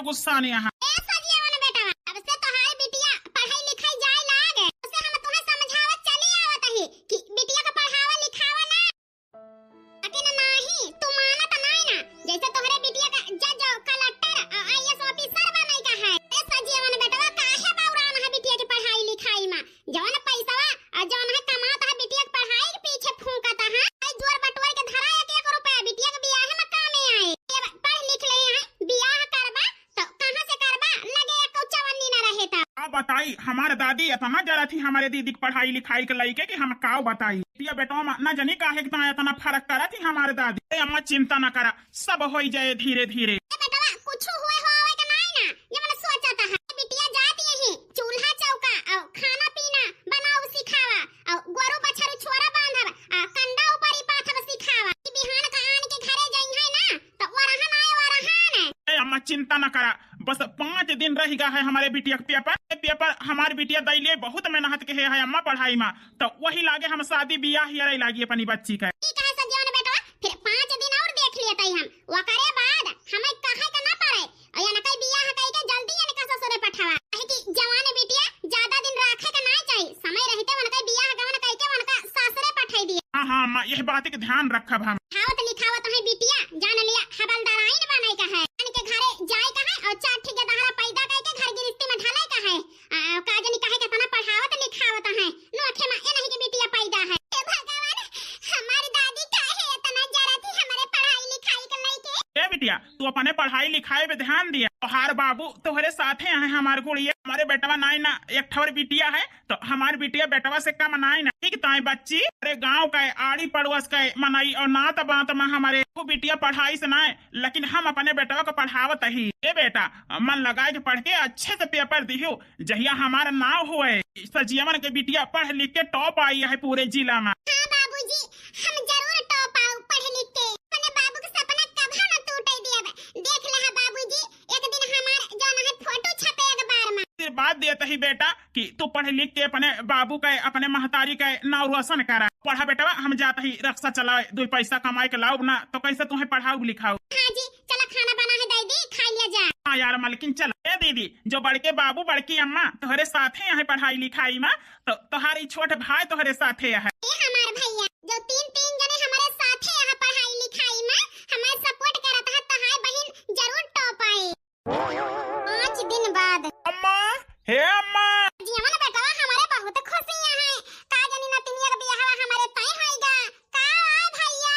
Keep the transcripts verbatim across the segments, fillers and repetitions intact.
गुस्सा नहीं यहाँ। ए सजियवन बेटवा, अब से तोहार बिटिया पढ़ाई लिखाई जाए लाग, उसे हम तुम्हें समझावत चली आवत ही कि बिटिया के पढ़ावा लिखावा ना। लेकिन नाही, तू मानत नाही ना, जैसे तोहरे बिटिया का जज और कलेक्टर और आईएएस ऑफिसर बने का है। ए सजियवन बेटवा, काहे बौरान है बिटिया के पढ़ाई लिखाई में? जवन पैसवा और जवन है कमात है बिटिया के पढ़ाई के पीछे फूंकत है, आई जोर बटोर के धरा एक एक रुपया बिटिया के बियाह में कामे आए। ये पढ़ लिख ले हैं, बियाह करबा तो कहाँ से करबा? लगे एक चवन्नी न रहे त। का बताई, हमार दादी इतना जरा थी हमारे दीदी के पढ़ाई लिखाई के लइके कि हम का बताई। बिटिया बेटवा में न जानी काहे के तना इतना फर्क करा थी हमारे दादी। ए अम्मा, चिंता न करा, सब होई जाए धीरे धीरे। ए बेटवा, कुछ हुए हो आवे के नाई ना, ये मन सोचत है। बिटिया जात यही चूल्हा चौका और खाना पीना बनाओ सिखावा और गोरू बछरू छोरा बांधब आ कंडा ऊपर ही पाथब सिखावा। ई बिहान का आन के घरे जाई है ना, तो वरहन आए वरहन। ए अम्मा, चिंता न करा, बस पाँच दिन रह गया है हमारे बिटिया के पेपर। ये पेपर हमार बिटिया दैले बहुत मेहनत के है, है अम्मा पढ़ाई में, तो वही लागे हम शादी बियाह हियरे लागी अपनी बच्ची का। ई कहे सजियवन बेटवा, फिर पाँच दिन और देख लेते हम, ओकरे बाद हमें कहे के ना पड़े। और इनका बियाह कई के जल्दी इनका ससुरे पठावा, काहे कि जवान बिटिया ज्यादा दिन राखे के ना चाही, समय रहते उनका बियाह गवन कई के उनका ससुरे पठाई दिया। हाँ, हाँ, अम्मा, यह बात के ध्यान रखब हम। खावत लिखावत है बिटिया, जान लिया हवलदाराइन बने का है, इनके घरे जाए का है और चार ठे गदहरा पैदा कई के घर गिरस्ती में ढले का है। आ, का जानी काहे के इतना पढ़ावत लिखावत है, नोखे में ए नहीं के बिटिया पैदा है। हे भगवान, हमारी दादी काहे इतना जरा थी हमारे पढ़ाई लिखाई के लइके? ए बिटिया, तू अपने पढ़ाई लिखाई पे ध्यान दिया। तोहार बाबू तोहरे साथे हैं, हमार गुड़िया, हमारे बेटवा नाई ना, एक ठवर बिटिया है, तो हमार बिटिया बेटवा से कम नाई ना। ठीक ताई बच्ची, अरे गांव का आड़ी पड़ोस का मनई और नात बात में हमारे को बिटिया पढ़ाई से नाई, लेकिन हम अपने बेटवा को पढ़ावत ही। ए बेटा, मन लगाए के पढ़ के अच्छे से पेपर दिहु, जहिया हमार नाव होए, सजियवन के बिटिया पढ़ लिख के टॉप आई है पूरे जिला में। हाँ बाबूजी, हम जरूर टॉप आऊ पढ़ लिख के। अपने बाबू के सपना कभा न टूटे दियब। देख ले हा बाबूजी, एक दिन हमार जौन है फोटो छपे अखबार में। आशीर्वाद देत ही बेटा कि तू पढ़ लिख के अपने बाबू के, अपने महतारी के नाव रोशन करा। पढ़ा बेटवा, हम जात ही रिक्शा चलाए, दो पैसा कमाए के लाउब ना, तो कैसे तुम्हें पढ़ाऊ लिखाऊ? हाँ जी, चला खाना बना है दे दी, खा लिया जा। हाँ यार मलकिन, चल। ए दीदी, जो बड़के बाबू, बड़की अम्मा तोहरे साथे यहाँ पढ़ाई लिखाई में, तो तोहार ई छोट भाई तोहरे साथे है। ए हमार भैया, जो तीन, तीन जने हमारे साथे यहाँ पढ़ाई लिखाई में हमारे सपोर्ट करत है, तोहार बहिन जरूर टॉप आए। पाँच दिन बाद। अम्मा, हे अम्मा। जीवन बेटवा हमारे बहुत खुशी है, का जानी नतिनिया के बियाहवा हमारे तय होइगा। का आ भैया?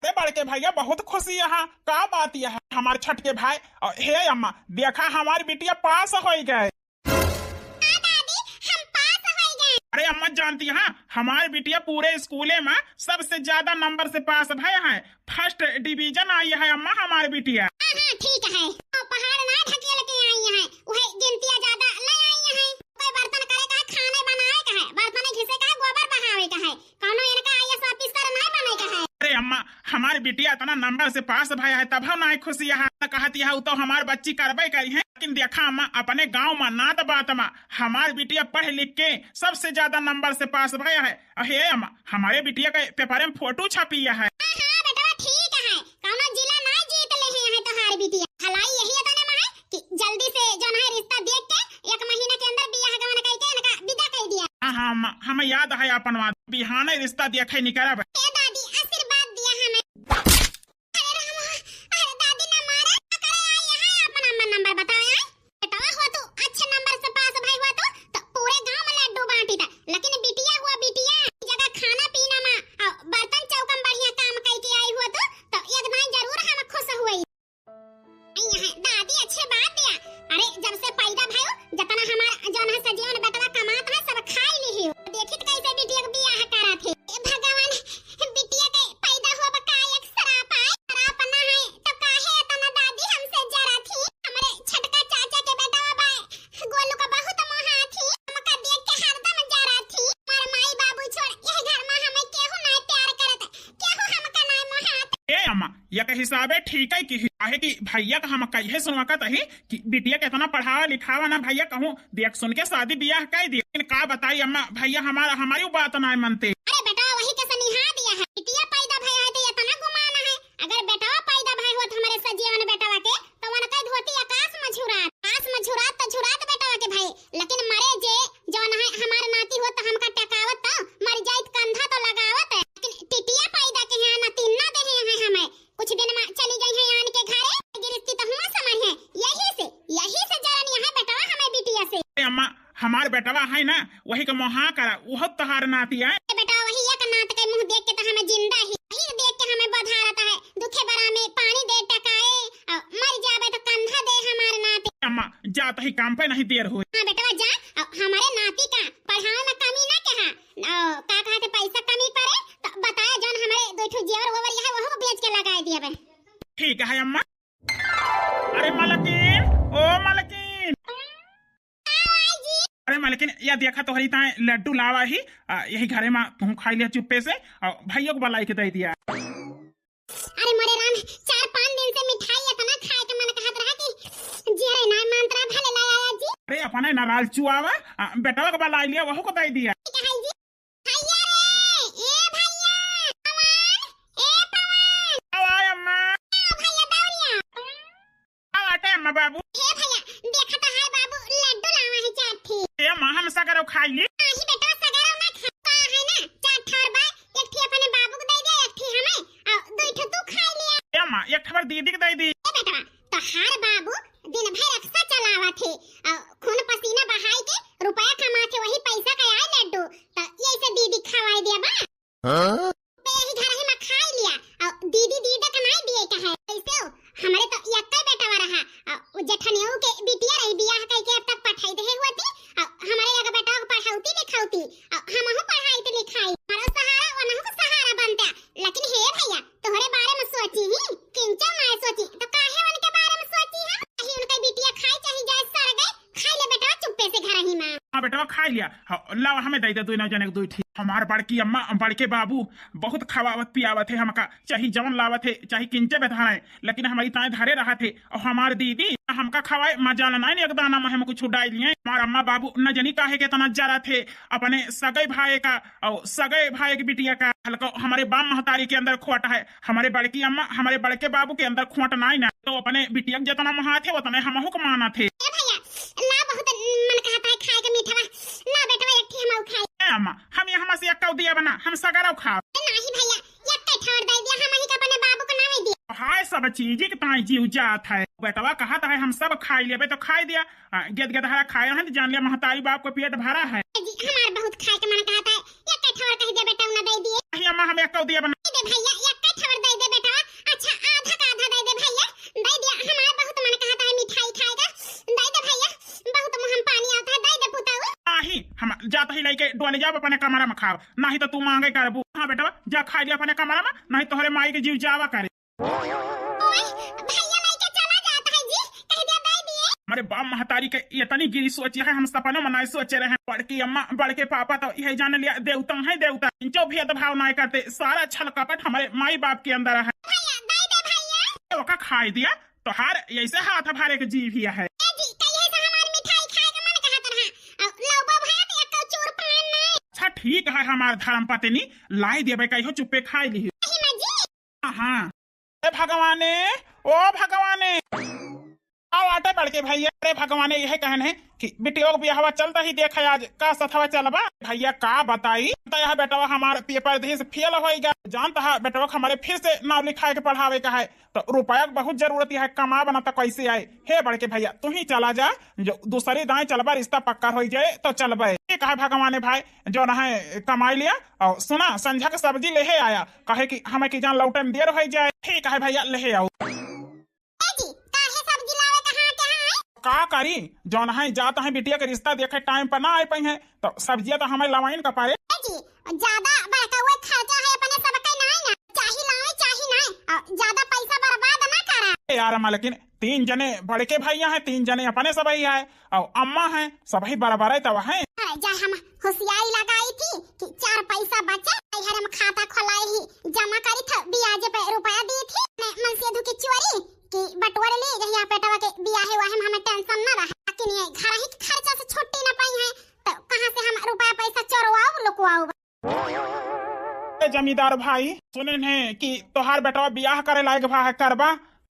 अरे बड़के भैया, बहुत खुशी यहाँ। का बात यहाँ? हमार छटके भाई, और हे अम्मा, देखा हमार बिटिया पास होइ गए। हाँ दादी, हम पास होइ गए। अरे अम्मा जानती हैं, हमार बिटिया पूरे स्कूले में सबसे ज्यादा नंबर से पास भय है, फर्स्ट डिवीजन आई है अम्मा हमार बिटिया। हाँ, हाँ, ठीक है, तो पहाड़ ना ढकेल के आई है, वही गिनतिया ज्यादा ले आई है। कोई बर्तन करे का है, खाने बनाए का है, बर्तन घिसे का है, गोबर बहावे का है, कौनो इनका आईएएस ऑफिसर नहीं बने का है। अरे अम्मा, हमार बिटिया इतना नंबर से पास भय है, तब हम नहीं खुशी है। कहती है, "उ तो हमार बच्ची करबे करी है।" लेकिन देखा अम्मा, अपने गांव में नात बात में हमार बिटिया पढ़ लिख के सबसे ज्यादा नंबर से पास भय है। अहे अम्मा, हमारे बिटिया के पेपर में फोटो छपी है। हाँ, हाँ, बेटवा, ठीक है, कौनो जिला ना जीत ले है, है तोहार बिटिया। भलाई यही इतने में है कि जल्दी से जौन है रिश्ता देख के एक महीना के अंदर बियाह गवन करके इनका विदा कर दिया। हाँ, हाँ, अम्मा, हमें याद है अपन बात। बिहाने रिश्ता देखे निकरब। ए दादी, आशीर्वाद दिया हमें। अरे रामा, अरे दादी ना मारा, करे आई है, अपन अम्मा नंबर बताओ, आए। बेटवा हुआ तू अच्छे नंबर से पास भाई हुआ तू, तो पूरे गांव में लड्डू बांटी था, लेकिन बिटिया हुआ बिटिया, जगह खाना पीना में, और बर्तन चौका में बढ़िया काम करके आई हुआ तू, तो एक दिन जरूर हम खुश हुए। यहाँ दादी अच्छे बात दिया। अरे जब से पैदा भयो, जतना हमार जौन है सजीवन बेटवा कमात है, सब खाई ली हो। देखित कैसे बिटिया के बियाह करा थे। ए भगवान, बिटिया के पैदा हुआ बा का एक सराप आए? सराप ना है तो काहे इतना दादी हमसे जरा थी? हमरे छटका चाचा के बेटवा बा, गोलू का बहुत मोहा थी। हमका देख के हरदम जरा थी। हमार माई बाबू छोड़ यह घर में हमें केहू ना प्यार करत, केहू हमका ना मोहात। ए अम्मा, एक हिसाबे ठीक है कि, काहे कि भैया का हम कहे सुनवा का तही कि बिटिया के इतना पढ़ावा लिखावा ना भैया, कहूँ देख सुन के शादी बियाह कर दिया। लेकिन का बताई अम्मा, भैया हमारा, हमारी बात ना मानते। अरे बेटवा वही के सनिहा दिया है, बिटिया पैदा भय है तो इतना गुमान है, अगर बेटवा पैदा भय होत हमारे सजीवन बेटवा के तो उनका धो बेटवा है ना, वही के मोहा करा, उहो तोहार नाती है। ए बेटवा, वही एक नात के मुँह देख के तो हमें जिंदा ही, वही देख के हमें बधारत है। दुखे बरा में पानी दे टकाए, और मर जाबे तो कंधा दे हमार नाती। अम्मा, जा तो ही काम पे, नहीं देर होई। हाँ बेटवा जा, और हमारे नाती का पढ़ावे में कमी ना कहा, और का कहते पैसा कमी पड़े तो बताया, जौन हमारे दो ठो जेवर ओवर यहाँ वहू बेच के लगाए दिया बे। ठीक है अम्मा। अरे मलकिन, ओ मलकिन। अरे मलकिन, या देखा तोहरी ताए लड्डू लावा ही, आ, यही घरे मा तू खाई लिया चुप्पे से, और भैया को बलाई के दे दिया। अरे मोरे राम, चार पाँच दिन से मिठाई इतना खाए के मन कहत रहा कि जियरे ना मानत रहा, भले ला आया जी। अरे अपने नाराज चुआवा, आ, बेटवा को बलाई लिया, वहू को दे दिया। ठीक है जी। भैया रे, ए भैया, पवन, ए पवन। आओ, आओ, अम्मा। आओ भैया, दौड़िया। आओ, आटे, अम्मा बाबू। हे भैया, देखा तो हाय बाबू, लड्डू लावा है चार ठे। ए अम्मा, हम सगरो खाई ली। नाही बेटा, सगरो ना खा, का है ना, चार ठे और बा, एक ठे अपने बाबू को दे दे, एक ठे हमें, और दो ठे तू खाई लिया। ए अम्मा, एक ठे हमार दीदी के दे दी। ए बेटवा, तोहार बाबू दिन भर रिक्शा चलावत है, और खून पसीना बहाई के रुपया कमात है, वही पैसा का आए लड्डू, तो यही से दीदी खवाई दिया बा। हाँ? बे यही घर ही में खाई लिया, और दीदी दीदा कमाई दिए का है, कैसे हो? हमारे तो यक्का बेटवा रहा, और वो जेठनियों के बिटिया रही, बियाह कई के अब तक पठाई दे होती, और हमारे एक बेटा को पढ़ाउती लिखाउती, और हमहू पढ़ाई ते लिखाई, हमारो सहारा, वनहु को सहारा बनता। लेकिन हे भैया, तोहरे बारे में सोची ही, किंचो ना सोची, तो काहे उनके बारे में सोची हम? चाहे उनके बिटिया खाए, चाहे जाए सर गए, खाई ले बेटवा चुप्पे से घर ही में। हाँ बेटवा, खाई लिया। हाँ, लावा, हमें दे दे, दुई नौ जने के दुई ठीक। हमार बड़की अम्मा, बड़के बाबू बहुत खवावत पियावत है हमका, चाहे जवन लावत है, चाहे किंचे बेधारे, लेकिन हमारी ताए धरे रहत है। और हमार दीदी हमका खवाए मजा ना, नहीं एक दाना में हम कुछ उड़ाई लिए। हमार अम्मा बाबू न जनी काहे के इतना जरत है अपने सगे भाई का, और सगे भाई के बिटिया का। हल्का हमारे बाप महतारी के अंदर खोट है, हमारे बड़की अम्मा, हमारे बड़के बाबू के अंदर खोट नाई ना, तो अपने बिटिया के जितना मोहात है, उतने हमहू के मानत है। ए भैया, ला, बहुत मन कहत है खाए के मीठवा, ला बेटवा, एक ठे हमहू खाई। ए अम्मा, हम यहाँ से एक दिया बना, हम सगरव खाब। ए नाही भैया, एक ठे ठोर दे दिया, हम ही के अपने बाबू के नामे दिया। हाय, सब चीज के ताई जीव जात है, बेटवा कहत है हम सब खाई लेबे तो खाई दिया, आ, गेद गेदहरा खाए रहन, जान लिया महतारी बाप को पेट भरा है। जी, हमार बहुत खाए के मन कहत है, एक ठोर कह दे बेटा, उन्हें दे दिए। नहीं अम्मा, हम एक दिया बना। दे दे भैया, एक ठोर दे दे बेटा। अच्छा, आधा का आधा दे दे भैया, दे दिया। हमार बहुत मन कहत है मिठाई खाए का, दे दे भैया, बहुत मुँह में पानी आवत है, दे दे पुताऊ। नहीं, हम जात ही लेके डोले जाब अपने कमरा में खाब, नहीं तो तू मांगे करबू। हाँ बेटा, जा खाई लिया अपने कमरा में, नहीं तोहरे माई के जीव जावा करे। ओए, भैया लइके चला जात है जी, कह दिया दे दिए। हमारे बाप महतारी के इतनी गिरी सोची है, हम सपनों में नहीं सोचे रहे। बड़की अम्मा, बड़के पापा तो यह जान लिया, देवता है देवता, जो भेदभाव नहीं करते, सारा छल कपट हमारे माई बाप के अंदर है। भैया, दे दे भैया। ओका खाई दिया, तोहार ऐसे हाथ भरे के जीव ही है। ए जी, कहिए से हमार मिठाई खाए के मन कहत रहा, अब लौबा भैया तो एक चूर पान नहीं। अच्छा ठीक है, हमार धर्म पत्नी लाई देबे, कहियो चुप्पे खाई ली। नहीं माँ जी, हाँ। ए भगवाने, ओ भगवाने, आओ आटे बड़के भैया। अरे भगवाने, यह कहन है कि बिटियों को बियाहवा चलता ही देखा आज का सथवा चलबा। भैया का बताई, तो यह बेटवा हमार पेपर दी से फेल होइगा। जानता है बेटवा हमारे फिर से नाम लिखाए के पढ़ावे का है, तो रुपया के बहुत जरूरत है, कमाबा ना तो कैसे आए। हे बड़के भैया, तू ही चला जा, जो दूसरी दाएं चलबा, रिश्ता पक्का हो जाए तो चलबे। ठीक है भगवाने भाई, जो ना है कमाई लिया। और सुना, संझा के सब्जी लेहे आया, काहे कि हमें की जान लौटे में देर हो जाए। ठीक है भैया, लेहे आओ। ए जी, काहे सब्जी लावे कहाँ के हैं? का करी, जौन है जात है बिटिया के रिश्ता देखे, टाइम पर ना आ पाई है, तो सब्जिया तो हमें लवाइन का पारे। ए जी, ज्यादा बड़का हुए खर्चा है अपने सबके नाई ना, चाही लावे चाही नाई, और ज्यादा पैसा बर्बाद ना करा। ए यार मालकिन, तीन जने बड़के भैया हैं, तीन जने अपने सबही है, और अम्मा हैं, सबही बराबर है तब है। अरे जा, हम होशियारी लगाई थी कि चार पैसा बचे, घर में खाता खोलाई ही, जमा करी था, ब्याज पे रुपया दी थी, मैं मनसेधु की चोरी की बटोर ली, जहिया बेटवा के बियाह हुआ है, हमें टेंशन ना रहा, लेकिन ये घर ही के खर्चा से छुट्टी ना पाई है, तो कहाँ से हम रुपया पैसा चोरवाओ लुकवाओ? ए जमींदार भाई, सुने हैं कि तोहार बेटवा बियाह करे लायक भा है, करबा?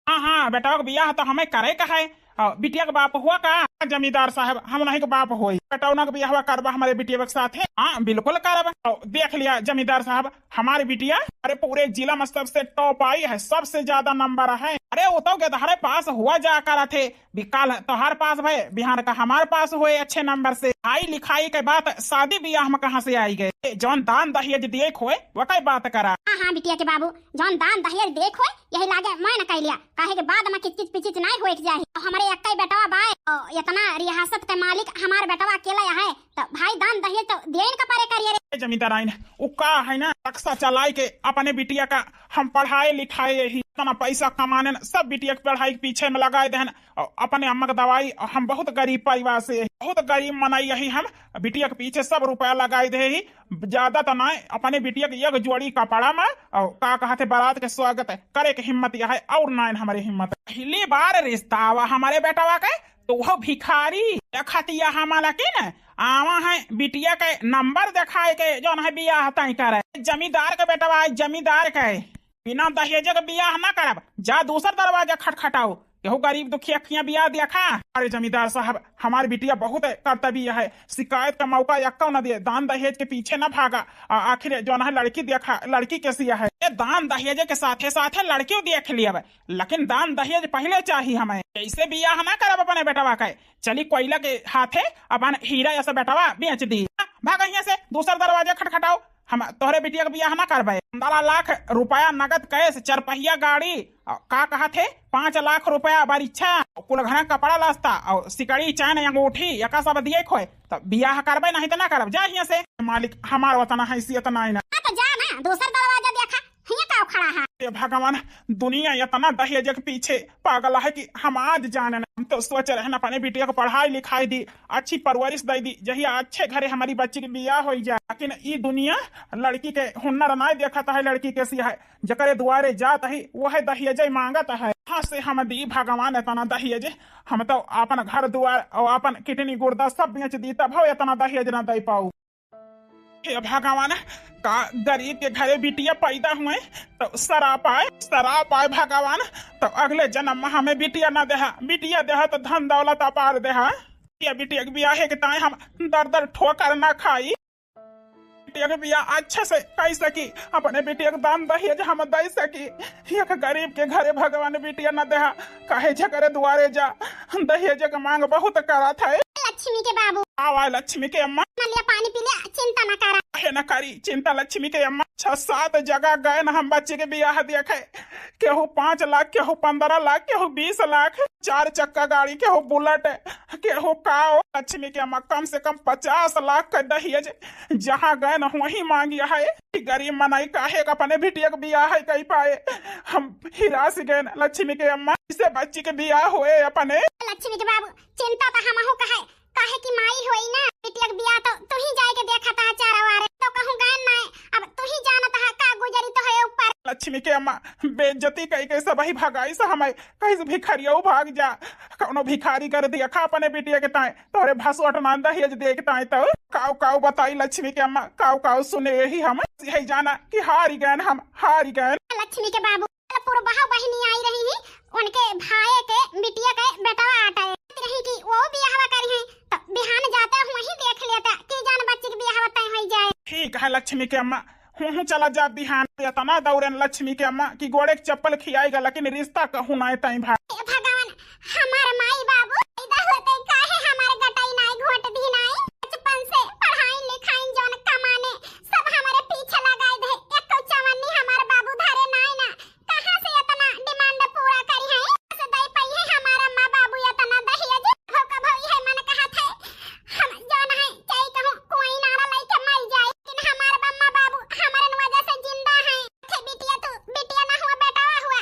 हाँ, हाँ, बेटवा के बियाह तो हमें करे का है। और बिटिया के बाप हुआ का? जमींदार साहब, हम नहीं के बाप होई, बेटौना के बियाहवा करबा हमरे बिटिया के साथे? हाँ, बिल्कुल करब। तो देख लिया जमींदार साहब, हमारी बिटिया, अरे, पूरे जिला में सबसे top आई है, सबसे ज्यादा नंबर है। अरे, वो तो गेदहरे पास हुआ जा करत है, बिकाल तोहार पास भए, बिहान का हमार पास हुए अच्छे नंबर से। पढ़ाई लिखाई के बात शादी बियाह में कहाँ से आई गए? ए, जौन दान दहेज दिए खोए, वकई बात करा। हाँ, हाँ, बिटिया के बाबू, जौन दान दहेज दिए खोए, यही लागे मैं न कह लिया, काहे के बाद में किचकिच पिचिच नाई होए के चाही। और हमरे एक्कै बेटवा बाए, और इतना रियासत के मालिक हमार बेटवा अकेला है, तो भाई दान दहेज तो देन का परे करिए रे। ए जमींदार आइन, उ का है ना, रक्सा चलाई के अपने बिटिया का हम पढ़ाए लिखाए ही, इतना पैसा कमाने न, सब बिटिया के पढ़ाई के पीछे में लगाए देहन। और अपने अम्मा के दवाई, और हम बहुत गरीब परिवार से, बहुत गरीब मनई यही हम, बिटिया के पीछे सब रुपया लगाए दे ही, ज्यादा तो नाय, अपने बिटिया के एक जोड़ी कपड़ा में, और का कहते बारात के स्वागत करे के हिम्मत यह है, और नाय हमरे हिम्मत। पहली बार रिश्ता आवा हमरे बेटवा के, तो वो भिखारी देखतिया हम, लेकिन आवा है बिटिया के नंबर दिखाए के, जौन है बियाह तय करे। जमींदार के बेटवा है, जमींदार के। बिना दहेज के बियाह ना करब, जा दूसर दरवाजा खटखटाओ, केहू गरीब दुखिया खिया बियाह देखा। अरे जमींदार साहब, हमार बिटिया बहुत कर्तव्य है, शिकायत का मौका यक्को न दे, दान दहेज के पीछे न भागा। आ, आखिर जौन है लड़की देखा, लड़की कैसी है? ये दान दहेज के साथे साथे लड़कियों देख लियब, लेकिन दान दहेज पहले चाही हमें। ऐसे बियाह ना करब अपने बेटवा के। चली कोयला के हाथे अपन हीरा ऐसा बेटवा बेच दी। भाग यहाँ से, दूसर दरवाजा खटखटाओ, हम तोहरे बिटिया के बियाह ना करबे। पन्द्रह लाख रुपया नगद कैश, चरपहिया गाड़ी, और का कहत है, पाँच लाख रुपया बार इच्छा, कुल घना कपड़ा लस्ता, और सिकड़ी, चैन, अंगूठी, एका सब दिए खोए, तब बियाह करबे, नहीं तो ना करब, जा हियाँ से। मालिक, हमार वतना हैसियत नाई ना। हाँ, तो जा ना, दूसर दरवाजा देखा, हियाँ का खड़ा है? हे भगवान, दुनिया इतना दहेज के पीछे पागल है कि हम आज जाने ना। हम तो सोच रहे हैं अपने बिटिया को पढ़ाई लिखाई दी, अच्छी परवरिश दे दी, जहिया अच्छे घरे हमारी बच्ची के बियाह हो जाए। लेकिन ई दुनिया लड़की के हुनर नाय देखत है, लड़की कैसी है, जकरे दुआरे जात है वह दहेज मांगत है। कहाँ से हम दी भगवान इतना दहेज? हम तो अपन घर दुआर और अपन किडनी गुर्दा सब बेच दी, तब हो इतना दहेज ना दे पाऊ। हे भगवान, का गरीब के घरे बिटिया पैदा हुए तो सराप आए, सराप आए भगवान। तो अगले जन्म में हमें बिटिया ना देहा, बिटिया देहा तो धन दौलत अपार देहा। ये बिटिया के बियाहे के ताए हम दर दर ठोकर ना खाई। बिटिया के बियाह अच्छे से कई सकी, अपने बिटिया के दान दहेज हम दे सकी। एक गरीब के घरे भगवान बिटिया ना देहा, काहे जकरे दुआरे जा, दहेज के मांग बहुत करत है। लक्ष्मी के बाबू। आवा लक्ष्मी के अम्मा। ना लिया पानी पी लिया, चिंता ना करा। काहे ना करी चिंता लक्ष्मी के अम्मा। छह सात जगह गए ना हम बच्ची के बियाह देखे, केहू पाँच लाख, केहू पन्द्रह लाख, केहू बीस लाख, चार चक्का गाड़ी, केहू बुलेट, केहू काओ। लक्ष्मी के अम्मा कम से कम पचास लाख का दहेज जहाँ गए ना वहीं मांगी है। गरीब मनई काहे का अपने बिटिया के बियाह है कही पाए, हम हिरास गए ना लक्ष्मी के अम्मा। इसे बच्ची के बियाह होए अपने। लक्ष्मी के बाबू, चिंता तो हमहू का है, काहे कि माई होई ना, बिटिया के बियाह तो तू ही जाए के देखा ता चारों आरे, तो कहूँ गए ना, अब तू ही जानत है का गुजरी तो है ऊपर। लक्ष्मी के अम्मा, बेइज्जती कई के सब ही भगाई से हमें, कहीं से भिखरिया भाग जा, कौनो भिखारी कर दिया खा अपने बिटिया के ताए, तोहरे भसुअट ना दहेज दे के ताए तो। काऊ काऊ बताई लक्ष्मी के अम्मा, काऊ काऊ सुने यही हम, यही जाना कि हारी गए हम, हारी गए। लक्ष्मी के बाबू, पुरबहा बहिनी आई रही है, उनके भाई के बिटिया के बेटवा आटा है। रही कि वो बियाहवा करी है, तो बिहान जाते हुए ही देख लेता कि जान बच्ची के बियाहवा तय हो जाए। ठीक है लक्ष्मी के अम्मा, हूँ हूँ चला जा बिहान। इतना दौड़न लक्ष्मी के अम्मा कि गोड़े के चप्पल खियाएगा, लेकिन रिश्ता कहूँ ना तय भाई। हे भगवान, हमार माई बाबू पैदा होते काहे हमार गटाई नाई घोट दी नाई? बचपन से पढ़ाई लिखाई जौन कमाने सब हमारे पीछे लगाए दे, एको चवन्नी हमार बाबू धरे नाई ना। कहाँ से इतना demand पूरा करी है? से दे पाई है हमार अम्मा बाबू इतना दहेज? हो कब होई है मन कहत है, हम जौन है चाहे कहूँ कोई नारा लेके मर जाए, लेकिन हमार अम्मा बाबू हमारे वजह से जिंदा है। थे बिटिया तू, बिटिया ना हुआ, बेटवा हुआ,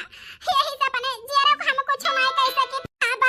यही से अपने जियरो को हम कुछ नहीं कह सकी। अब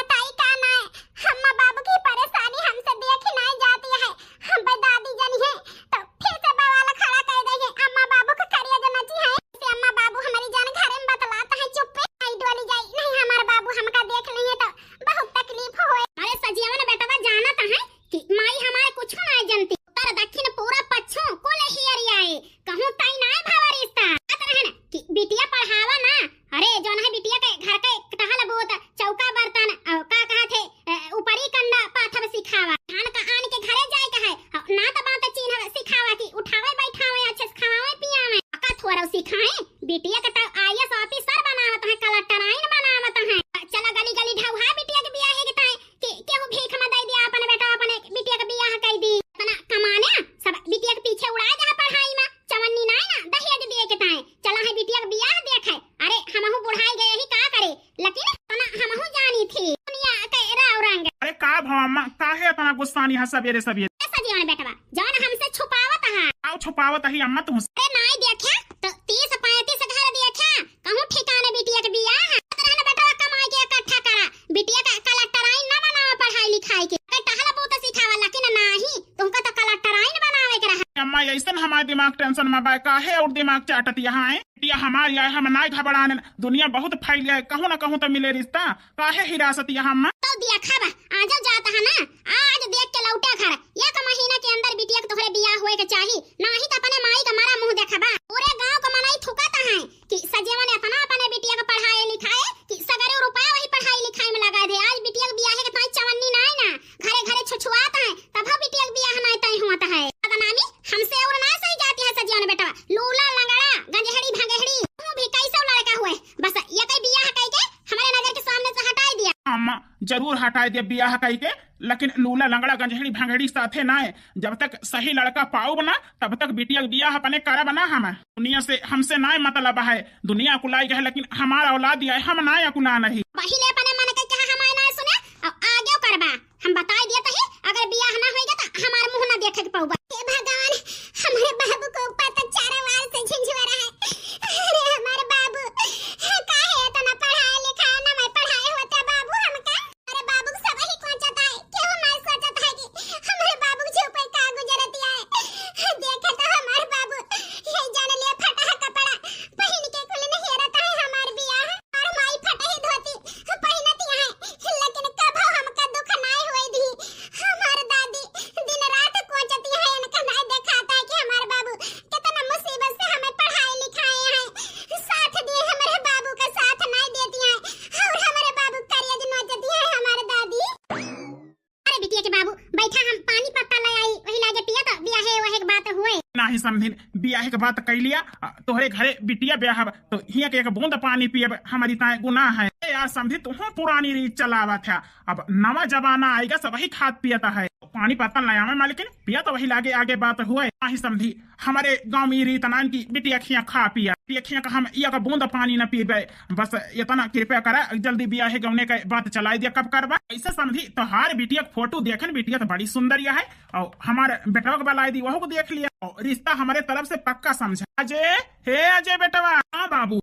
गुस्सानी है सबेरे सबेरे। ए सजीवन बेटवा, जौन हमसे छुपावत है। आओ छुपावत ही अम्मा तुमसे। अरे नाई देखे तो तीस पैंतीस घर देखे, कहूँ ठिकाने बिटिया के बियाह है। तो रहन बेटवा कमाई के इकट्ठा करा, बिटिया का कलेक्टराइन ना बनावा पढ़ाई लिखाई के। कहीं टहल बहुत सिखावा, लेकिन नाही, तुमका तो कलेक्टराइन बनावे के रहा। अम्मा, ऐसन हमार दिमाग टेंशन में बा, काहे और दिमाग चाटत यहाँ है? बिटिया हमार या हम नाय घबरान, दुनिया बहुत फैल गया है, कहूँ ना कहूँ तो मिले रिश्ता, काहे हिरासत यहाँ अम्मा? तो देखा बा, आज जात है ना, आज देख के लौटा घर, एक महीना के अंदर बिटिया के तोहरे बियाह होए के चाही, नाही तो अपने माई का मरा मुँह देखबा। पूरे गाँव का मनई थुकत है कि सजीवन इतना अपने बिटिया का पढ़ाए लिखाए कि सगरे रुपया वही पढ़ाई लिखाई में लगा दे। आज बिटिया के बियाहे के ताई चवन्नी नाय ना, घरे घरे छुछुआत है, तब बिटिया के बियाह नाय तय होत है। बदनामी हमसे और ना सही जाती है सजीवन बेटवा, लूला लंगड़ा गंजहड़ी भंगहड़ी, तू भी कैसा लड़का हुए, बस ये कई बियाह कई के हमारे नजर के सामने से हटाई दिया। अम्मा, जरूर हटाई दिया बियाह कई के, लेकिन लूला लंगड़ा गंजहड़ी भंगहड़ी साथे नाय, जब तक सही लड़का पाउब ना, तब तक बिटिया के बियाह अपने करब ना हम। दुनिया से हमसे नाय मतलब है, दुनिया अकुलाई गए, लेकिन हमार औलाद या हम नाय अकुला नहीं। पहिले अपने मन के कहा हमारे नाय सुने, और आगे करबा। हम बताई दिया तही, अगर बियाह ना होइगा तो हमार मुँह ना देखे के पउबा। हे भगवान, हमारे बाबू को ऊपर तो चारों ओर से झिझुआ रहा है। अरे हमारे बाबू, काहे इतना पढ़ाए लिखाए ना मैं पढ़ाए होते बाबू हमका। अरे बाबू, सब ही सोचत है, केहू ना सोचत है कि हमारे बाबू के ऊपर का गुजरत है। देखे तो हमारे बाबू, ये जान लिया फटा कपड़ा पहन के कुल नहीं रहता है हमार बियाह। हमार माई फटही धोती पहनती है, लेकिन कभो हमका दुख नाय होए दी। हमार दादी दिन रात कोचती है, इनका नाय देखाता है कि हमार बाबू कितना मुसीबत से हमें पढ़ाए लिखाए हैं, साथ दिए, हमारे बाबू का साथ नाय देती है, और हमारे बाबू करिया दिन नोचती है हमार दादी। अरे बिटिया के बाबू, बैठा, हम पानी पत्ता ले आई, वही लागे पिया तो बियाहे वहे के बात हुए। नाही समधिन, बियाहे के बात कई लिया, अ, तोहरे घरे बिटिया ब्याहब, तो हिया के एक बूंद पानी पियब, हमारी ताए गुनाह है। ए यार समधी, तू पुरानी रीत चलावत है, अब नवा जमाना आएगा, सब वही खात पियत है। पानी पत्ता ले आवे मालकिन, पिया तो वही लागे आगे बात हुए। नाही समधी, हमारे गाँव में ई रीत नान की बिटिया खिया खा पिया, बिटिया खिया का हम एक बूंद पानी न पीबे। बस इतना कृपया करा, जल्दी बियाहे गौने का बात चलाई दिया, कब करबा? ऐसे समधी, तोहार बिटिया के फोटो देखन, बिटिया तो बड़ी सुंदर या है, और हमारे बेटवा के बलाई दी, वहू को देख लिया, और रिश्ता हमारे तरफ से पक्का समझा। अजय, हे अजय बेटवा। हाँ बाबू।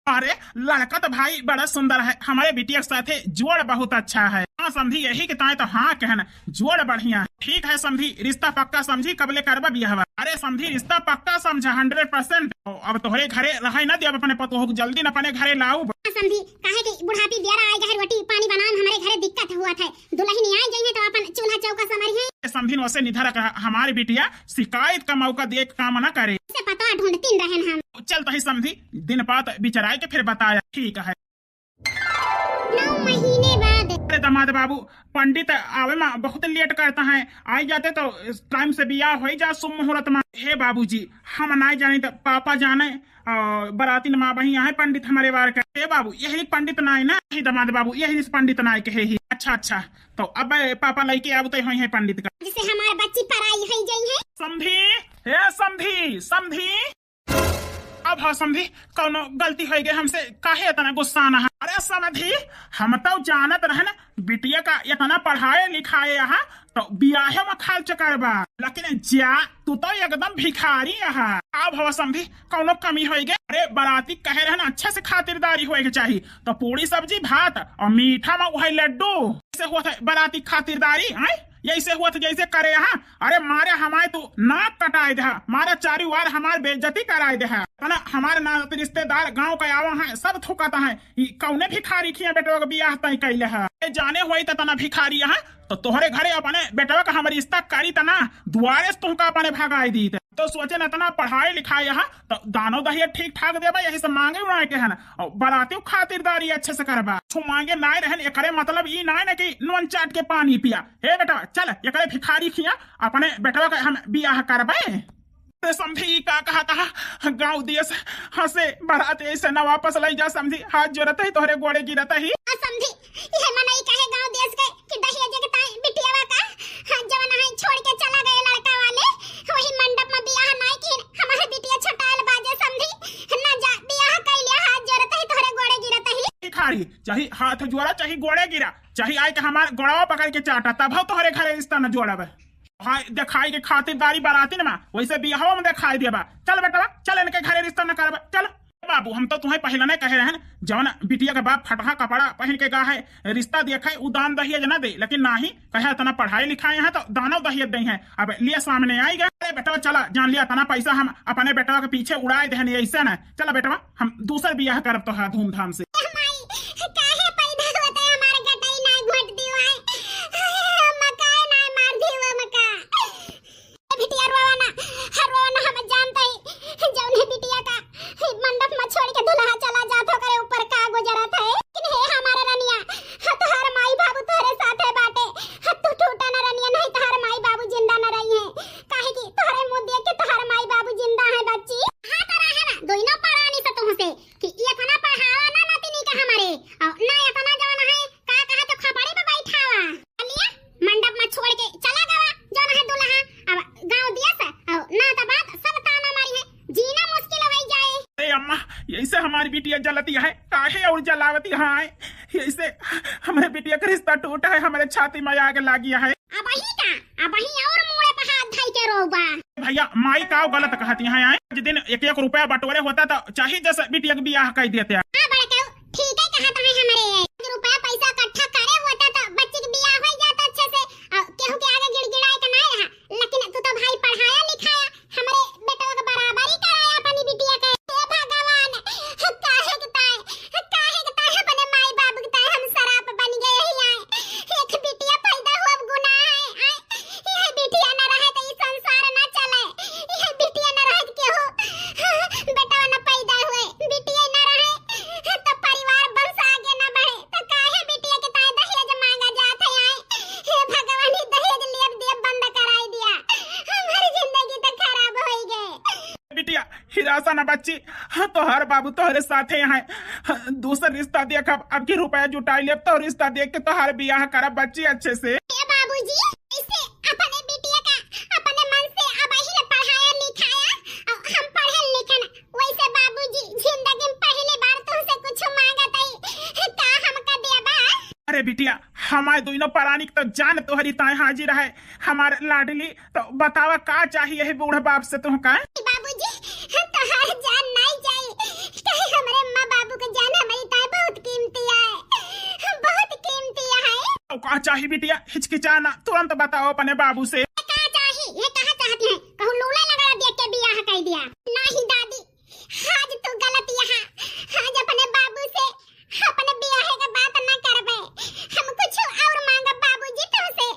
अरे लड़का तो भाई बड़ा सुंदर है, हमारे बिटिया के साथे जोड़ बहुत अच्छा है। हाँ समधी, यही के ताए तो हाँ कहन, जोड़ बढ़िया है। ठीक है समधी, रिश्ता पक्का समझी, कबले करबा बियाहवा? अरे समधी, रिश्ता पक्का समझा, हंड्रेड परसेंट। अब तोहरे घरे रहे ना दिया अपने पतोह को, जल्दी न अपने घरे लाऊ। हाँ समधी, काहे कि बुढ़ापी दिया रहा आएगा है, रोटी पानी बनान हमारे घरे दिक्कत हुआ था, दुल्हन आई जाइए तो अपन चूल्हा चौका संभरी है। समधी, वैसे निधर रहा, हमारी बिटिया शिकायत का मौका देख काम ना करे। से पता ढूंढती रहन हम। चल तही समधी, दिन पात बिचराए के फिर बताया। ठीक है। नौ महीने बाद। अरे दामाद बाबू, पंडित आवे मा बहुत लेट करता है, आई जाते तो टाइम से बियाह होई जा शुभ मुहूर्त मा। हे बाबूजी, हम नाय जानी तो पापा जाने, और बरातिन मा वहीं आहे पंडित हमारे बार का। हे बाबू, यही पंडित नाय ना, हे दामाद बाबू, यही पंडित नाय कहे ही। अच्छा अच्छा, तो अब पापा लइके आबू तो होई है पंडित का। जिसे हमार बच्ची पराई होई जाई है। समधी, हे समधी, समधी। अब हाँ समधी, कौनो गलती होई गई हमसे, काहे इतना गुस्सा ना है? अरे समधी, हम तो जानत रहन बिटिया का इतना पढ़ाए लिखाए यहाँ, तो बियाहे में खर्च करबा, लेकिन जा तू तो एकदम भिखारी यहाँ। अब हवा समधी, कौनो कमी होई गई? अरे बराती कहे रहन अच्छे से खातिरदारी होए के चाही, तो पूरी सब्जी भात और मीठा में वही लड्डू। ऐसे हुआ था बराती खातिरदारी, हैं? यैसे हुआ था जैसे करे यहाँ। अरे मारे हमारे तू नाक कटाए दे, मारे चारी वार हमार बेइज्जती कराए दे। तना हमारे ना रिश्तेदार गांव का आवा है, सब थुकाता है, ई कौने भिखारी खिया बेटवा का बियाह तय कैले है? ए जाने होई त तना भिखारी यहाँ, तो तोहरे घरे अपने बेटवा का हम रिश्ता करी तना, दुआरे से तुमका अपने भगाई दी। तो सोचे न तना पढ़ाई लिखाई यहाँ, तो दानो दहिया ठीक ठाक देबा, यही से मांगे उड़ाए के है ना, और बरातियों खातिरदारी अच्छे से करबा। छू मांगे नाय रहन, एकरे मतलब ई नाय ना कि नून चाट के पानी पिया। हे बेटा, चल, एकरे भिखारी खिया अपने बेटवा का हम बियाह करबे। ते समधी, ई का कहा था? गाँव देश हंसे, बरात ऐसे ना वापस लाई जा समधी। हाथ जोड़त ही, तोहरे गोड़े गिरत ही। आ समधी, ये मनई कहे गाँव देश के कि दहेज के ताई बिटियावा का, हाँ, जवन है छोड़ के चला गए लड़का वाले, वही मंडप में बियाह नाय की, हमारे बिटिया छटायल बाजे समधी। ना जा, बियाह कैलिया, हाथ जोड़त ही, तोहरे गोड़े गिरत ही। भिखारी, चाहे हाथ जोड़ा, चाहे गोड़े गिरा, चाहे आइके हमार गोड़वा पकड़िके चाटा, तबहु तोहरे घरे रिस्ता न जोड़ब। हाय, देखाई के खातिरदारी बरातिन मा, वैसे बियाहवा मा देखाई देबा। चल बेटवा, चल इनके घरे रिस्ता न करब, चल। बाबू, हम तो तुहैं पहिलने कहे रहन, जौन बिटिया के बाप फटहा कपड़ा पहिन के गा है, रिस्ता देखे, उ दान दहेज न दे, लेकिन नाहीं, कहे इतना पढ़ाए लिखाए हैं तो दानो दहेज दे हैं। अब लिए सामने आई गए, अरे बेटवा चला, जान लिया इतना पैसा हम अपने बेटवा के पीछे उड़ाए देहन, ऐसे न। चला बेटवा, हम दूसर बियाह करब तोहार धूमधाम से। ए माई, काहे पैदा होते हमार गटई नाय घोट दियो है? मकाए नाय मार दियो मका। ए बिटिया रोवा ना, रोवा ना, हम जानत ही, जौने बिटिया का मंडप में छोड़ के दुल्हा चला जात हो, ओकरे ऊपर का गुजरत है। लेकिन हे हमारे रनिया, हाँ, तोहार माई बाबू तोहरे साथे बाटे, हाँ, तू टूटा ना रनिया, नहीं तोहार माई बाबू जिंदा न रही हैं। काहे कि तोहरे मुँह देख के तोहार माई बाबू जिंदा हैं बच्ची। हाँ, तो रहे ना, दोनों परानी से तुमसे कि इतना पढ़ावा ना नतिनी के हमारे, और ना इतना जौन है, का कहा तो खपड़ी पे बैठावा। चलिए, मंडप में छोड़ के चला गवा, जौन है दुल्हा, अब गाँव दिया से, और ना तो बात सब ताना मारी है, जीना मुश्किल हो जाए। अरे अम्मा, यही से हमारी बिटिया जलती है, काहे और जलावती है, यही से हमारे बिटिया का रिस्ता टूटा है, हमारे छाती में आग लागी है। अबही का, अबही और मूड़े पे हाथ धई के रोबा। भैया, माई का गलत कहती हैं, आए? जिस दिन एक एक रुपया बटोरे होता तो चाहे जैसे बिटिया के बियाह कर देते। हाँ, बड़के, ठीक है कहत हैं हमरे। एक रुपया पैसा इकट्ठा करे होता तो बच्ची के बियाह हो जाता अच्छे से, और केहू के आगे गिड़गिड़ाए के ना रहा। लेकिन तू तो भाई पढ़ाया लिखाया, हमरे बेटवा के बराबरी कराया अपनी बिटिया के। हे भगवान, काहे के ताए, काहे के ताए अपने माई बाबू के ताए हम सराप बन गए ही आए। एक बिटिया पैदा हुआ गुनाह है, आए। यह बिटिया न रहे तो ई संसार न चले। यह बिटिया न रहे तो केहू बेटवा न पैदा हुए। बिटिया न रहे तो परिवार वंश आगे न बढ़े। तो काहे बिटिया के ताए दहेज मांगा जात है, आए? हे भगवान, ई दहेज लेब देब बंद कराई दिया। हमारी जिंदगी तो खराब होई गए। बिटिया, हिरासा न बच्ची, हाँ, तोहर बाबू तोहरे साथे हैं। हाँ, दूसर रिस्ता देखब, अब की रुपया जुटाई लेब, तो रिस्ता देख के तोहर बियाह करब बच्ची अच्छे से। ए बाबूजी, ऐसे अपने बिटिया का अपने मन से अब ही ले पढ़ाया लिखाया, और हम पढ़े लिखे ना। वैसे बाबूजी, जिंदगी में पहली बार तुमसे कुछ मांगत हई, का हमका देबा? अरे बिटिया, हमारे दोनों परानी के तो जान तोहरी ताए हाजिर है, हमार लाडली, तो बतावा का चाहिए है बूढ़ बाप से तुमका? बाबूजी, हम तोहार जान नहीं जाई, कहे हमरे माँ बाबू के जान हमारी ताए बहुत कीमती है, बहुत कीमती है। तो का चाहिए बिटिया, हिचकिचा ना, तुरंत बताओ अपने बाबू से। का चाहिए, ये कहा चाहती है, कहूँ लूला लगड़ा देख के बियाह कर दिया? नहीं दादी, आज तू गलत यहाँ, आज अपने बाबू से अपने बियाहे के बात ना करबे, हम कुछ और मांगब बाबूजी तुमसे।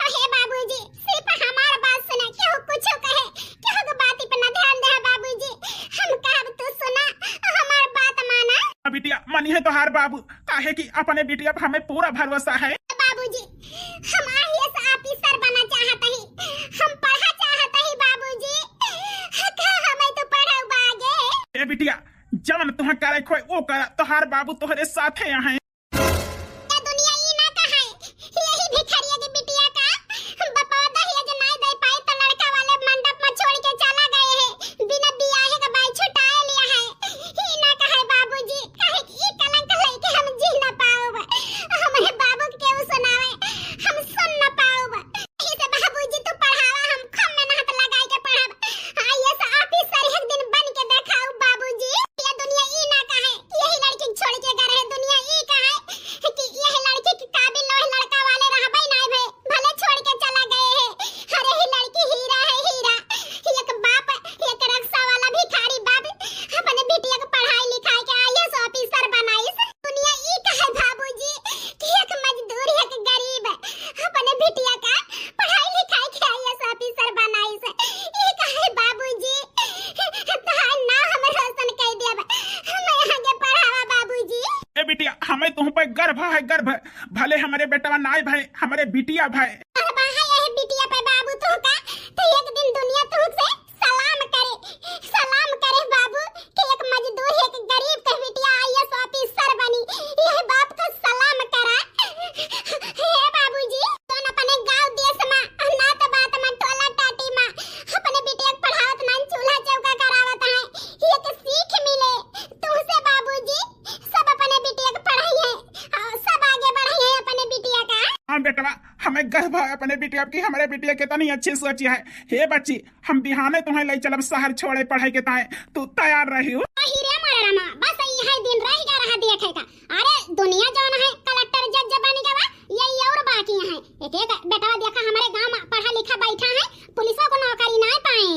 अहे बाबूजी, सिर्फ हमार बात सुना, केहू कुछ कहे, केहू के बात पे ना ध्यान दे बाबूजी, हम कहब तू सुना, हमार बात माना। बिटिया, मनी है तोहार बाबू, काहे कि अपने बिटिया पे हमें पूरा भरोसा है। बाबूजी, हम आईएएस ऑफिसर बना चाहत ही, हम पढ़ा चाहत ही बाबूजी, का हमें तो पढ़ाऊ आगे। ए बिटिया, जवन तुहा करे खोए वो करा, तोहार बाबू तोहरे साथे हैं। ये दुनिया ई ना कहे, यही भिखारिया के बिटिया का बपवा दहेज नाय दे पाए तो लड़का वाले मंडप में छोड़ के चला गए है, बिना बियाहे के बाई छुटाए लिया है। ई ना कहे बाबूजी, काहे कि ई कलंक लेके हम जी ना पाउब, हमरे बाबू के केहू सुनावे, हम सुन ना पाउब। यही से बाबूजी तू पढ़ावा, हम खूब मेहनत लगाई के पढ़ब, आईएएस ऑफिसर एक दिन बन के देखाउब बाबूजी। ये दुनिया ई ना कहे कि यही लड़की के छोड़ के गए रहे, दुनिया ई कहे कि यह लड़की के काबिल लोहे लड़का वाले रहबे नाय भे, भले छोड़ के चला गए है। अरे ही लड़की हीरा है, हीरा। एक बाप, एक रिक्शा वाला भिखारी बाप अपने बिटिया के पढ़ाई लिखाई के आईएएस ऑफिसर बनाइस। दुनिया ई कहे बाबूजी कि एक मजदूर, एक गरीब अपने बिटिया का पढ़ाई लिखाई के आईएएस ऑफिसर बनाइस। ई कहे बाबूजी, तोहार नाम हम रोशन कर देब, हमें आगे पढ़ावा बाबूजी। ए बिटिया, हमें तुम पे गर्व है, गर्व। भले हमारे बेटवा नाय भाई, हमारे बिटिया भाई। गर्व है यह बिटिया पे बाबू तू का, तो एक दिन दुनिया तू से सलाम करे, सलाम करे बाबू कि एक मजदूर, एक गरीब के बिटिया आईएएस ऑफिसर बनी। यह बाप का सलाम करा। हे बाबूजी, तोन अपने गांव देश मा, नात बात मा, टोला टाटी मा अपने बिटिया के पढ़ावत नान, चूल्हा चौका करावत है, एक सीख मिले तुमसे बाबूजी। सब अपने बिटिया के पढ़ाई है, और सब आगे बढ़ाई है अपने बिटिया। बेटवा, हमें गर्व है अपने बिटिया की, हमरे बिटिया कितनी अच्छी सोची है। हे बच्ची, हम बिहाने तुम्हें लई चलब सहर छोड़े पढ़ाई के ताए, तू तैयार रहियो। अहि रे मोरे रामा, बस इहे दिन रहि गा रहा देखे का। अरे दुनिया जौन है कलेक्टर जज बनि गवा, यही और बाकी है। एक एक बेटवा देखा हमरे गाँव मा पढ़ा लिखा बैठा है, पुलिसो को नौकरी नाहीं पाए।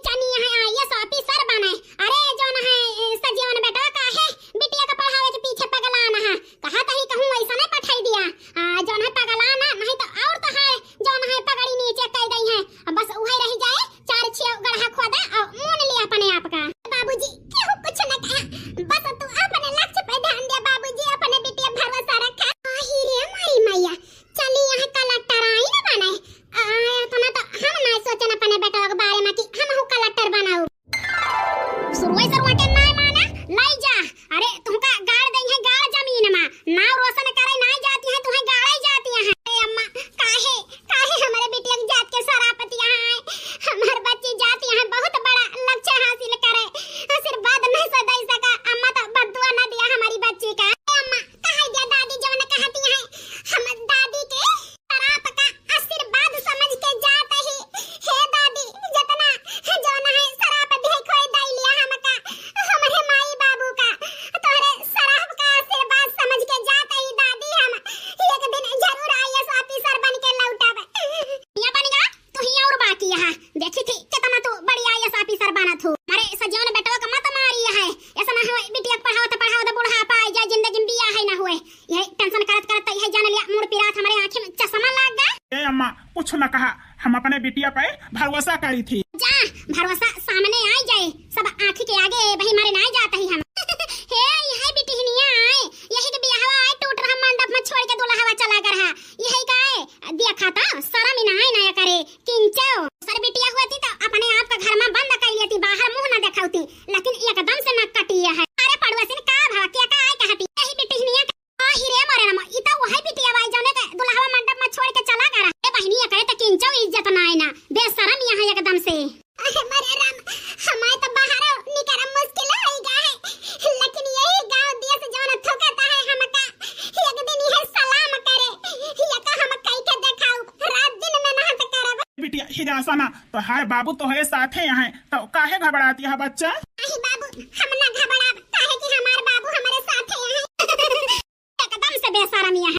चनी है आईएएस ऑफिसर बने। अरे जौन है सजीवन बेटवा काहे बिटिया का पढ़ावे के पीछे पगलान है, कहा तही कहूँ वैसा नहीं पठाई दिया। आ, जौन है पगलान है, नहीं तो और तो है जौन है पगड़ी नीचे कह गई है। अब बस उहे रहि जाए, चार छह गड़हा खोदा और मोन लिया अपने आप का। बाबूजी, केहू कुछ न कहा, बस तू अपने लक्ष्य पे ध्यान दे बाबूजी, अपने बिटिया भरोसा रखा। आही रे माई मैया, चली यहाँ कलेक्टर आई न बने। आ, इतना तो हम ना सोचन अपने बेटवा के बारे में कि हम हूँ कलेक्टर बनाऊ। सुरुए सुरुआ के ना माना, लाई जा। अरे तुमका गाड़ दई है गाड़ जमीन में, नाव रोशन करे ना जाती है, तुम्हें गाड़े जाती है। अरे अम्मा, काहे काहे हमारे बिटिया के जात के सराप दिया है? हमार बच्ची जात यहाँ बहुत बड़ा लक्ष्य हासिल करे, आशीर्वाद नहीं से दे सका। अम्मा तो बद्दुआ न दिया हमारी बच्ची का। ए अम्मा, कहे दिया दादी जवन कहती है, हम दादी के सराप का आशीर्वाद समझ के जात ही। हे दादी, जितना जवन है सराप दे खोई दे लिया हमका, हमारे माई बाबू का, तोहरे सराप का आशीर्वाद समझ के जात ही दादी, हम एक दिन जरूर आईएएस ऑफिसर बन के लौटब। या बन गा, तू ही और बाकी यहाँ। देखी थी कितना तू बड़ी आईएएस ऑफिसर बनत हो। अरे सजौन बेटवा का मत मारी है, ऐसा ना हो बिटिया के पढ़ावत पढ़ावत बुढ़ापा आ जाए, जिंदगी में बिया है ना हुए। यही टेंशन करत करत तो यही जान लिया, मुड़ पिरात हमारे आँखें में चश्मा लग गए। ए अम्मा, कुछ न कहा, हम अपने बिटिया पे भरोसा करी थी। जा, भरोसा सामने आई जाए, सब आँखी के आगे भाई मारे ना जात ही हम। हे, यही बिटिहनिया आए, यही के बियाहवा आए, टूट रहा मंडप में छोड़ के दुल्हवा चला गर हा। यही का है, देखा था, शर्म ही ना आए ना करे, किंचो। सर बिटिया हुआ थी तो अपने आप का घर में बंद कर लेती, बाहर मुंह ना दिखाती, लेकिन एकदम से ना कटी है। अरे पड़ोसिन का भवा, क्या का आए कहती, यही बिटिहनिया का। आही रे मोरे रामा, ई तो वही बिटिया बाई जौने के दुल्हवा मंडप में छोड़ के चला गया। ए बहिनी, एकरे त किंचो इज्जत ना है ना, बेशरम यहाँ एकदम से। अरे मोरे राम, हमारे तो बाहर निकल मुश्किल हो ही गया है, लेकिन यही गांव दिया से जौन थोकता है हमका, एक दिन यह सलाम करे, ये का हम कई के देखाऊ, रात दिन मेहनत करब। बिटिया हिरासा ना, तो हाय बाबू तोहरे साथे हैं, तो काहे घबराती है बच्चा? अही बाबू, हम ना घबराब, काहे कि हमार बाबू हमारे साथे हैं। एकदम से बेशरम यहाँ।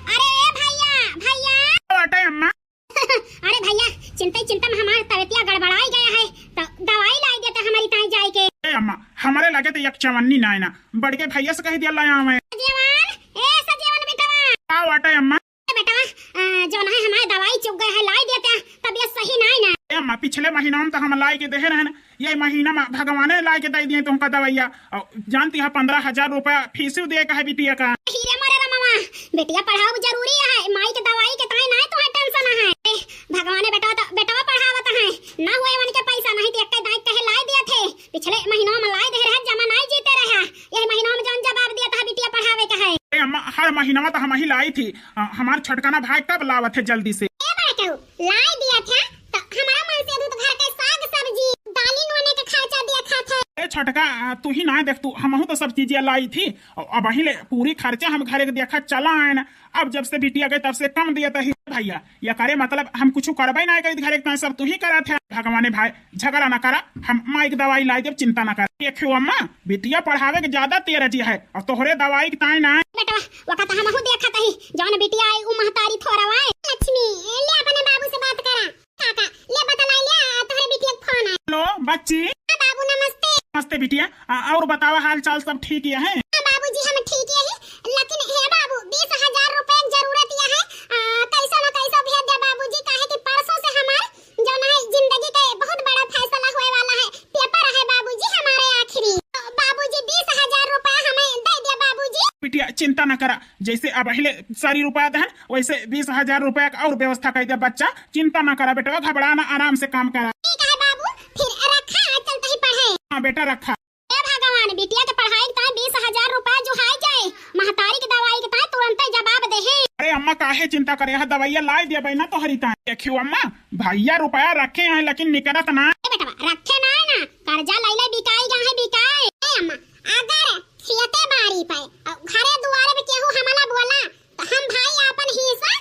अरे ए भैया, भैया। बाटे अम्मा। अरे भैया, चिंता ही चिंता में हमार तबियतिया गड़बड़ाई गया है, तो दवाई लाई देता हमारी ताई जाए के। ए अम्मा, हमारे लगे तो एक चवन्नी ना है ना, बड़के भैया से कह दिया लाया हमें। सजीवन, ए सजीवन बेटवा। का बाटे अम्मा? ए बेटवा, अ, जौन है हमारे दवाई चुक गए है, लाई देता, तबियत सही ना है ना। ए अम्मा, पिछले महीना में तो हम लाई के देहे रहन, ये महीना में भगवाने लाई के दे दिए तुमका दवाइया। और जानती है, पन्द्रह हजार रुपया फीस दिए का है बिटिया का। हीरे मोरे रे मामा, बिटिया पढ़ाओ जरूरी है, माई के दवाई के ताई ना है, तुम्हें टेंशन है। ए, भगवाने बेटवा तो, बेटवा पढ़ावत है, ना हुए उनके पैसा नहीं तो एक दाई कहे लाई दिए थे, पिछले महीनों में लाई दे रहे, जमा नहीं जीते रहे, यही महीनों में जौन जवाब दिया था बिटिया पढ़ावे का है। ए अम्मा, हर महीनवा तो हम ही लाई थी, अ, हमार छोटकाना भाई कब लावत है जल्दी से? ए बड़कऊ, लाई दिया था, तो हमारा मन से दूध घर के साग सब्जी, दाली नूने के खर्चा दिया था थे। ए छोटका, अ, तू ही ना देख, तू हमहू तो सब चीजें लाई थी, और अब वहीं ले पूरी खर्चा हम घरे के देखा चला आए ना। अब जब से बिटिया गई तब से कम दिया था ही भैया, ये करे मतलब हम कुछ करबे ना करी घरे के, सब तू ही करा था। भगवाने भाई झगड़ा ना करा, हम माई के दवाई लाई देब, चिंता ना करा। देखियो अम्मा, बिटिया पढ़ावे के ज्यादा तेरजी है और तोहरे दवाई के ताई ना। बेटवा, वका तो हमहू देखत ही, जौन बिटिया आई उ महतारी थोरवा है। लक्ष्मी, ले अपने बाबू से बात करा। काका, ले बतलाई ले, आ, तोहरे बिटिया के फोन है। हेलो बच्ची। हाँ बाबू, नमस्ते। नमस्ते बिटिया, आ, और बतावा हाल चाल सब ठीक ही है? हाँ बाबूजी, हम ठीक ही है, लेकिन हे बाबू, बीस हजार रुपया के जरूरत ही है, आ, कैसो ना कैसो भेज दे बाबूजी, काहे कि परसों से हमार जौन है जिंदगी के बहुत बड़ा फैसला होए वाला है, पेपर है बाबूजी हमारे आखिरी। बाबूजी, बीस हजार रुपया हमें दे दे बाबूजी। बिटिया चिंता ना करा, जैसे अब पहले सारी रुपया दहन, वैसे बीस हजार रुपया का और व्यवस्था कर दे बच्चा। चिंता ना करा बेटवा, घबरा ना, आराम से काम करा। ठीक है बाबू, फिर रखा, चलते ही पढ़े। हाँ बेटा रखा। हे भगवान, बिटिया के पढ़ाई के ताई बीस हजार रुपया जुहाई जाए, महतारी के दवाई के ताई तुरंत जवाब दे है। अरे अम्मा काहे चिंता करे है, दवाइया लाई दिया बहना तोहरी ताई। देखियो अम्मा, भैया रुपया रखे हैं लेकिन निकलत ना। ए बेटवा, रखे ना है ना, कर्जा लैले बिकाई गा है बिकाए। ए अम्मा, अगर खेते बाड़ी पे और घरे दुआरे पे केहू हमला बोला तो हम भाई आपन हिस्सा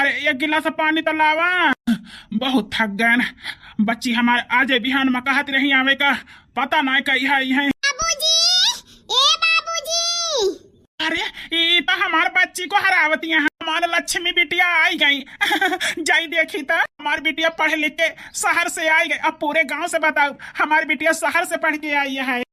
एक गिलास पानी तो लावा। बहुत थक गए बच्ची हमार, आज बिहान में कहत रही आवे का, पता ना कहिया आई है। बाबूजी, ए बाबूजी। अरे, ई तो हमार बच्ची को हरावतिया है। हमार लक्ष्मी बिटिया आई गई। जाई देखी तो हमार बिटिया पढ़ लिख के शहर से आई गई। अब पूरे गांव से बताओ, हमार बिटिया शहर से पढ़ के आई है।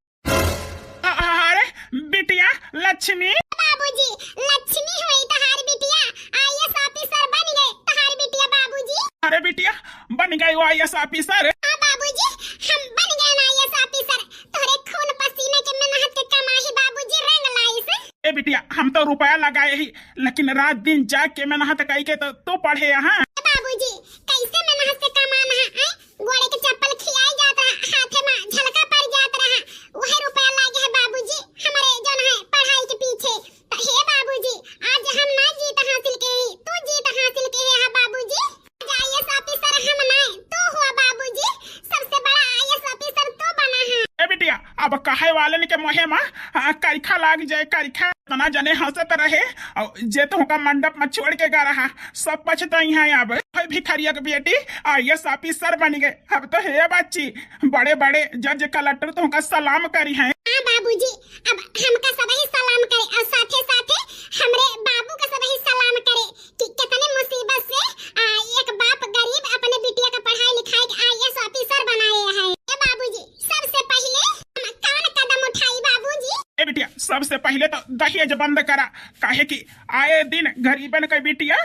अ-, अरे बिटिया लक्ष्मी। बाबूजी, लक्ष्मी हुई तहार बिटिया, आईएएस ऑफिसर बन गए तहार बिटिया बाबूजी। अरे बिटिया, बन गई वो आईएएस ऑफिसर? हाँ बाबूजी, हम बन गए ना आईएएस ऑफिसर। तोहरे खून पसीने के मेहनत के कमाई बाबूजी रंग लाइस। ए बिटिया, हम तो रुपया लगाए ही, लेकिन रात दिन जाग के मेहनत कई के तो तू पढ़े यहाँ। ए बाबूजी, कैसे मेहनत से कमाना है, आय? गोड़े के चप्पल खियाई जात रहा, हाथे में झलका पड़ जात रहा, वही रुपया लागे है बाबूजी, हमारे जौन है पढ़ाई के पीछे। तो हे बाबूजी, आज हम ना जीत हासिल के ही, तू जीत हासिल के है बाबूजी। आज आईएएस ऑफिसर हम ना, तू हुआ बाबूजी, सबसे बड़ा आईएएस ऑफिसर तू बना है। ए बिटिया, अब कहे वाले के मुँहे में, आ, करिखा लाग जाए, करिखा। इतना जने हंसत रहे, और जे तुमका मंडप में छोड़ के गा रहा, सब पछताई हैं अब। भाई भिखारिया के बेटी आईएएस ऑफिसर बन गए। अब तो हे बच्ची, बड़े बड़े जज कलेक्टर तुमका सलाम करी हैं। हाँ बाबूजी, अब हमका सबही सलाम करे और साथे साथे हमरे बाबू का सबही सलाम करे कि कितने मुसीबत से, आ, एक बाप गरीब अपने बिटिया का पढ़ाई लिखाई के आईएएस ऑफिसर बनाए हैं। ए बाबूजी, सबसे पहले हम कौन कदम उठाई बाबूजी? ए बिटिया, सबसे पहले तो दहेज बंद करा, काहे कि आए दिन गरीबन के बिटिया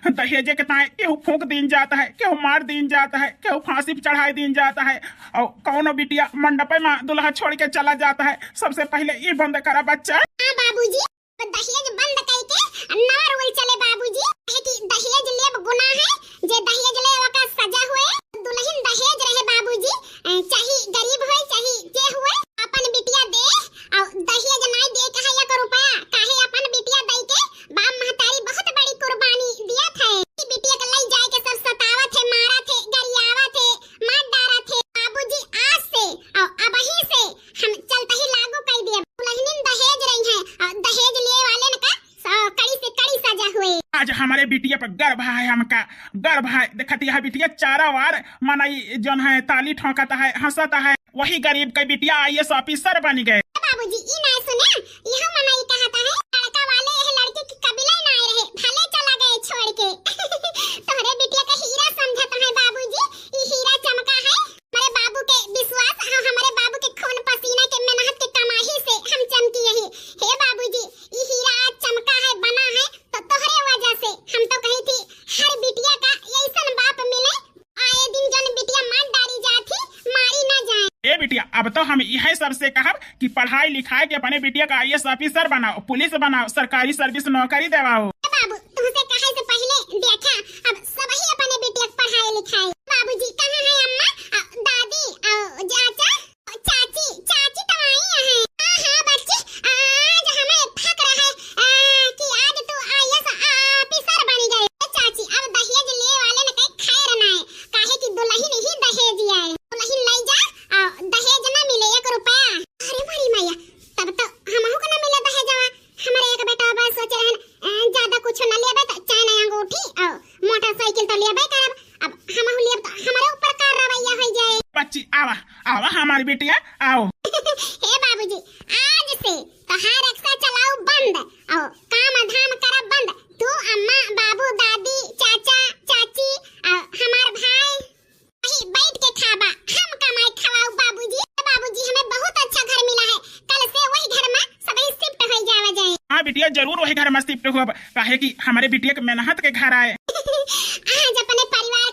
दहेज के ताए केहू फूंक दीन जाता है, केहू मार दीन जाता है, केहू फांसी पे चढ़ाई दीन जाता है, और कौनो बिटिया मंडपे में दुल्हा छोड़ के चला जाता है। सबसे पहले ये बंद करा बच्चा। हाँ बाबूजी, दहेज बंद करके नवा रूल चले बाबूजी, काहे कि दहेज लेब गुनाह है, जे दहेज ले ओका सजा हुए। दुल्हन दहेज रहे बाबूजी, अ, चाहे गरीब होए, चाहे जे हुए, अपन बिटिया दे, और दहेज नाई दे कहे एक रुपया, काहे अपन बिटिया दे के बाप महतारी बहुत बड़ी कुर्बानी दिया थे। बिटिया के लई जाए के सब सतावत है, मारत है, गरियावत है, मार डारत है। बाबूजी आज से और अबही से हम चलते ही लागू कर दिए। दुल्हनिन दहेज रही हैं और दहेज लिए वाले न का स-, कड़ी से कड़ी सजा हुए। आज हमारे बिटिया पर गर्व है, हमका गर्व है। देखत यह बिटिया चारा वार मनई जौन है ताली ठोंकत है, हंसत है, वही गरीब के बिटिया आईएएस ऑफिसर बन गए। बाबूजी, ई ना सुने, यह मनई कहत है, लड़का वाले यह लड़की के कबीले ना आए रहे, भले चला गए छोड़ के। तोहरे बिटिया का हीरा समझत है बाबूजी, ई हीरा चमका है। हमारे बाबू के विश्वास और हमारे बाबू के खून पसीना के मेहनत के कमाई से हम चमकी यही। हे बाबूजी, ई हीरा आज चमका है, बना है, तो तोहरे वजह से। हम तो कही थी, हर बिटिया का ऐसन बाप मिले, आए दिन जौन बिटिया मार डारी जात ही, मारी ना जाए। ए बिटिया, अब तो हम यह सबसे कहब कि पढ़ाई लिखाई के अपने बिटिया का आईएएस ऑफिसर बनाओ, पुलिस बनाओ, सरकारी सर्विस नौकरी देवाओ। ए बाबू, तुमसे कहे से पहले देखा, अब सबही अपने बिटिया के पढ़ाई लिखाई। बाबूजी, कहाँ है अम्मा, अ, दादी, अ, चाचा? चाची, चाची तो आई है। हाँ, हाँ बच्ची, आज हमें थक रहा है, आ, कि आज तू आईएएस ऑफिसर बन गई। ए चाची, अब दहेज ले वाले न कहीं खैर ना है, काहे कि दुल्हन ही दहेज आए। दुल्हन ले जा, आ, दहेज ना मिले एक रुपया। अरे मोरी मैया, तब तो हमहू को ना मिले दहेजवा। हमारे एक बेटा बस सोचे रहन, अ, ज्यादा कुछ ना लेबे तो चैन अंगूठी और मोटरसाइकिल तो लेबे करब। अब हमहू लेब तो हमारे ऊपर का रवैया हो जाए। बच्ची, आवा, आवा हमारी बिटिया, आओ। हे बाबूजी, आज से तोहार रिक्शा चलाऊ बंद और काम धाम करब बंद। तू अम्मा, बाबू, दादी, चाचा, चाची और हमार भाई वही बैठ के खाबा, हम कमाई खवाऊ बाबूजी। बाबूजी, हमें बहुत अच्छा घर मिला है, कल से वही घर में सबही शिफ्ट हो जावा जाए। हाँ बिटिया, जरूर वही घर में शिफ्ट होब, काहे कि हमारे बिटिया के मेहनत के घर आए। आज अपने परिवार